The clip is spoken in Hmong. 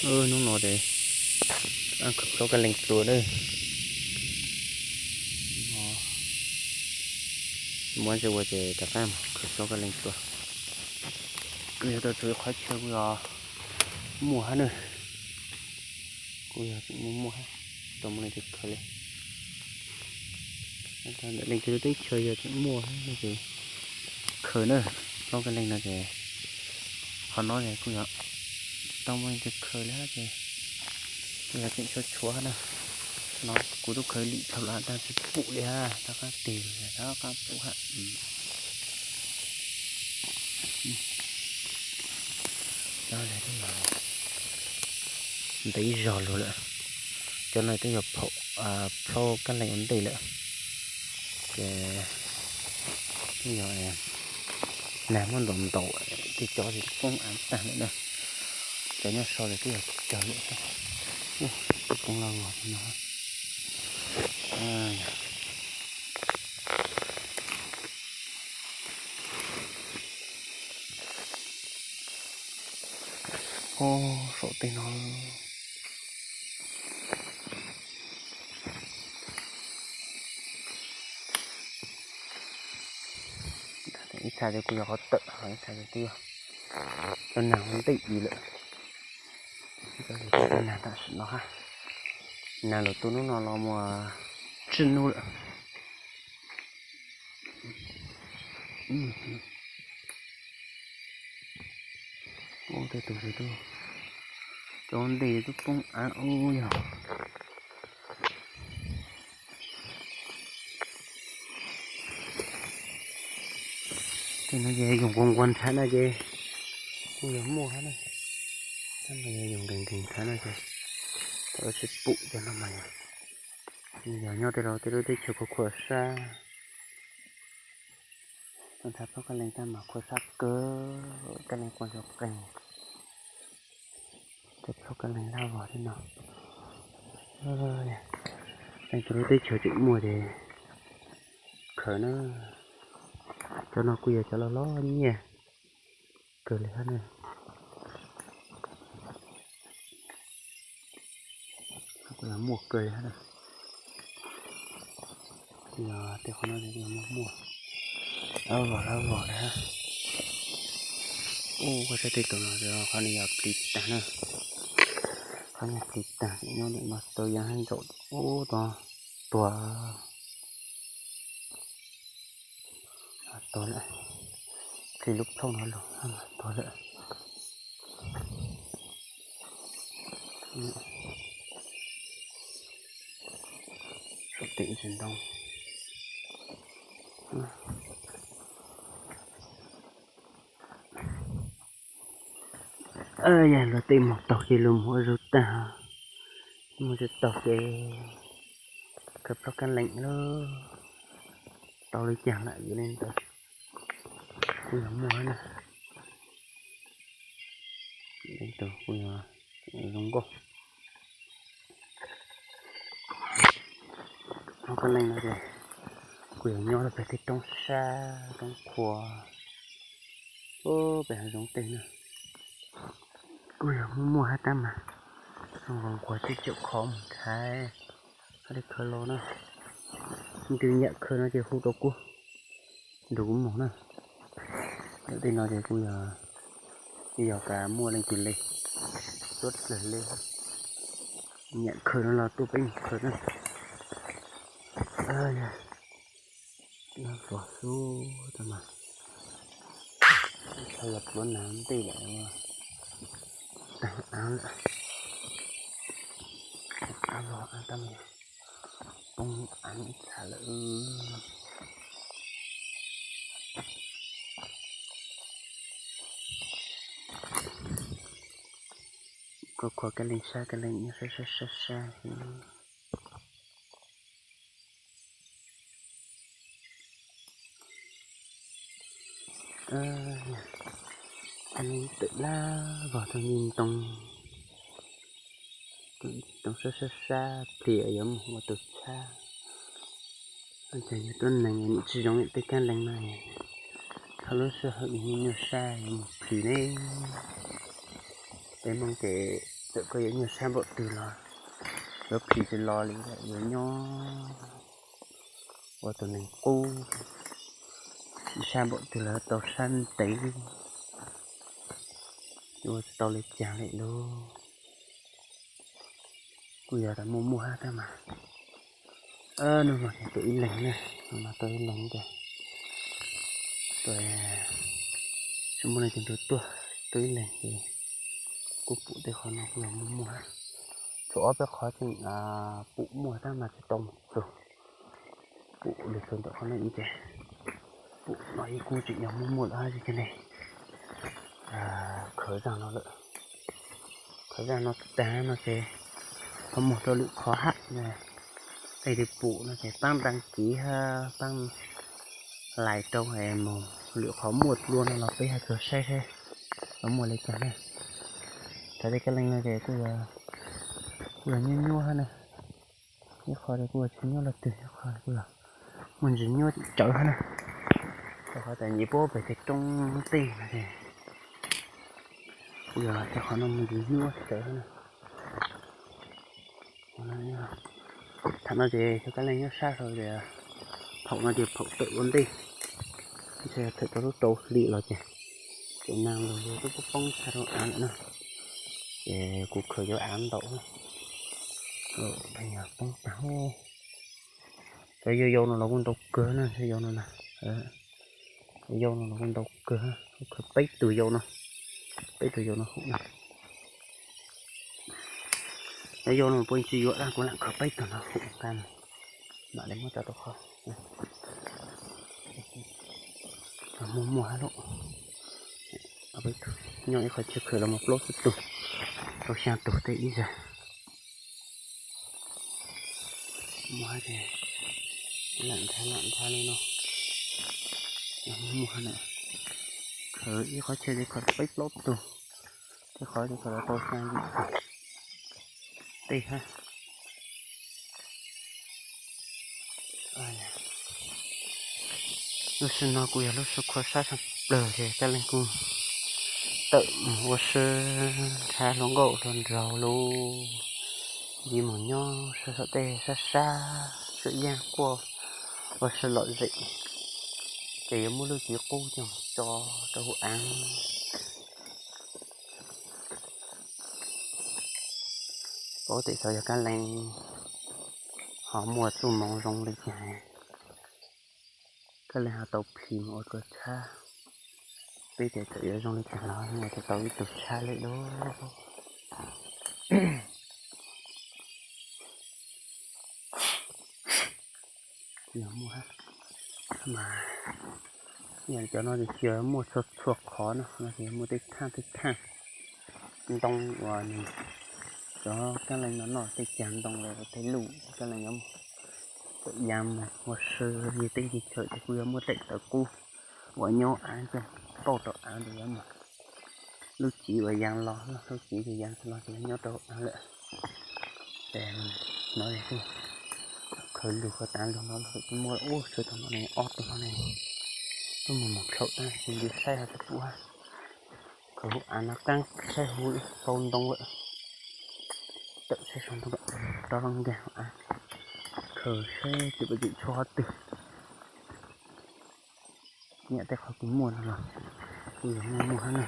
Hnub no ces khaws plaub kab leej dlua na. Muab ntse ua ces rov qab khaws plaub kab leej dlua. Kuj yog tau tshuav qhov chaw kuj yog muaj hab na. Kuj yog tseem muaj muaj hab, tau muaj leej twg khaws li. Ntawm leej twg lub teb chaws yog tseem muaj hab no ces khaws na. Plaub kab leej no ces qhov no ces kuj yog tau muaj leej twg khaws li hab ces kuj yog tseem tshuav tshuav hab na. No kuv twb khaws lim dhau lawm tag tsis pum li hab, rov qab tig rov qab pum hab. Ntev zog luag lawm. Cov no twb yog plaub kab leej ua ntej lawm. Ces twb yog nag muab ntaus ntaus, tej cov ces poob av tag lawm na. Cov nyob sau ces twb yog cog lawm xwb. Twb poob loj vog no. Ub, saum tej no. Ib txha ces kuj yog qhov tawm, ib txha ces twb yog cov nag ua ntej ib lawm. Cov nag tam sim no hab, nag lawm tuaj hnub no los mus tsib hnub lawm. Ub, tej tus, cov ntej twb poob av ub yog. Tej no ces yoog nquag nquag nrhav no ces kuj yog muaj hab na. Tab mas yog yoog nkees nkees nrhav no ces tau tsis pum cov no mas yog, yog nyob tej laus tej lub teb chaws khuav khuav sab. Tuaj nrhav plaub kab leej tab mas khuav sab kawg, kab leej quaj zog qeeg. Cov plaub kab leej laj vog li no. Leej twg lub teb chaws tseem muaj ces khaws na. Cov no kuj yog cov loj loj nyiaj kawg li hab na. Kuj yog muaj kawg li hab na. Kuj yog tej qhov no muaj muaj, lab vog lab vog li hab. Ub, kuj sab tej tus no qhov no yog plis tag na. Qhov no plis tag, nyob ntawm no tau yaav hab ntsaum ub tod tuag. Tuag lawm. Plis lub plhaub no los tuag lawm. Saum tej ntsis ntoo. Yog luag tej mus taug ces luag mus ua zug tag, mus tsis taug ces khaws plaub kab leej lawm. Tau li cas lam yuav li ntawd. Kuj yog muaj na. Leej twg kuj yog zoo nkauj. Plaub kab leej no ces kuj yog nyob rau pem tej roob sab roob qhuav, pem hav zoov tej na. Kuj yog muaj muaj hab tab mas zoo nquag nquag, tsis txawj kho mus nrhav, hab li khaws los na. Leej twg nyiam khaws no ces hu rau kuv, nrug kuv mus na. Tej no ces kuj yog, yog kas muaj leej twg li, tuab dlawg li, nyiam khaws no los tuaj peb mus khaws na. Lab vog xwb tab mas, thaum yog pluav nag ntej lawm, tag av lawm, av vog av tab mas poob av ib txha lawm. Khuav khuav kab leej sab kab leej nyob sab sab sab sab. Twm lab vog tau nce ntoo, ntoo sab sab sab plis yuav mus ua tus txhab. Cas yog tuab neeg nim tsis zoo li tej kab leej no, thaum lub sij hawm yus nyuaj sab yuav mus plis ne. Peb Hmoob ces txawm koj yuav nyuaj sab npaum twg los yuav phim tsis los li, yuav nyob ua tus neeg qub, sab npaum twg los tau sab ntev, yuav ua tsis tau li cas li lauj. Kuj yog tas muaj muaj hab tab mas. Hnub no ces tuaj ib leeg na, hnub no tuaj ib leeg ces tuaj, tsis muaj leej twg nrog tuaj, tuaj ib leeg ces kuj pum tej qhov no kuj yog muaj muaj hab. Tshuav ob peb qhov tseem pum muaj tab mas tsis tau mus txug. Pum lug txug ntawm qhov no ib ces pum no ib kuj tseem yog muaj muaj lawm hab, ces li khaws zaj no lawm. Khaws zaj no tag no ces ho mus rau lwm qhov hab. Leej twg pum no ces paab đăng ký hab paab like rau es mus lwm qhov muaj dlua no los peb ho tsuag saib saib los muaj li cas na. Thaum tej kab leej no ces kuj yog nyuaj nyuaj hab na. Ib qho ces kuj yog tsis nyuaj leej twg, ib qho kuj yog muaj ntsis nyuaj tsawv hab na. Rau qhov tas nyiam puab pem tej roob tej no ces kuj yog tej qhov no muaj ntsis nyuaj tsawv hab na. Thaum no ces cov kab leej nyob sab saud ces phaum no ces phaum tawm ua ntej, ntshe yog thaum rau lub rau hli los ces tseem nag los yog twb poob tshaj rau av lawm na. Ces kuv khaws cov av ntaus, poob tag. Cov yau yau no los kuj ntau kawg na, yau no na. Cov yau no los kuj ntau kawg, kuv khaws peb tug yau no, peb tug yau no hum na. Cov yau no puab tsis yuav, kuv lam khaws peb tug no hum nqa mus, mam li muab tso rau qhov. Muaj muaj hab lauj. Nyob ib qhov chaw khaws los mus plaub tsib tug, rau xyaa tug tej ib zag. Muaj hab ces lam nthav lam nthav li no. Muaj hab na, khaws ib qhov chaw ces khaws peb plaub tug, tej qhov ces khaws los tau xyaa yim tug tej hab. Lub sij no kuj yog lub sij khua sab sab plawg ces kab leej kuj tawm mus ua si nrhav hluas nkauj hluas nraug lug, ncig mus nyob sab saum tej sab sab tsuam yaaj quaj ua si lom zem, ces yuav muab lub txiv qub coj mus tso rau hauv av. Paub tias xyov yog kab leej ho muaj txuj moov zoo li cas, kab leej ho tau phim mus ua tau tshab. Peb ces txawm yuav zoo li cas los muaj tau ib tug tshab li lauj. Yog muaj mas, yog cov no ces tsis yog muaj txhua txhua qhov no, no ces muaj tej thaaj tej thaaj ntoo uas nws, cov kab leej no noj tej cag ntoo los tej luj kab leej yuav mus, txawm yaa mus ua si yog tej yig chaw ces kuj yuav muaj tej tawv qub uas nyob av coj pauj rau av ntawd yuav mus. Lub txiv uas yaa los, lub txiv ces yaa los ces nyob rau av lawm. Ces no khaws lug khaws tav lug no lawm kuj muaj ub tsuav tau no ne, ob tug no ne, twb mus mus dlaum tag ces ntsia saib ho tsis pum hab. Khaws hauv av no qaab saib huv sau ntoo lawm, tawm saib sau ntoo lawm, rov los nkag hauv av, khaws saib tsis pom tseem tshuav qhov twg. Nyam tej qhov kuv muaj no los kuj yog muaj muaj hab na.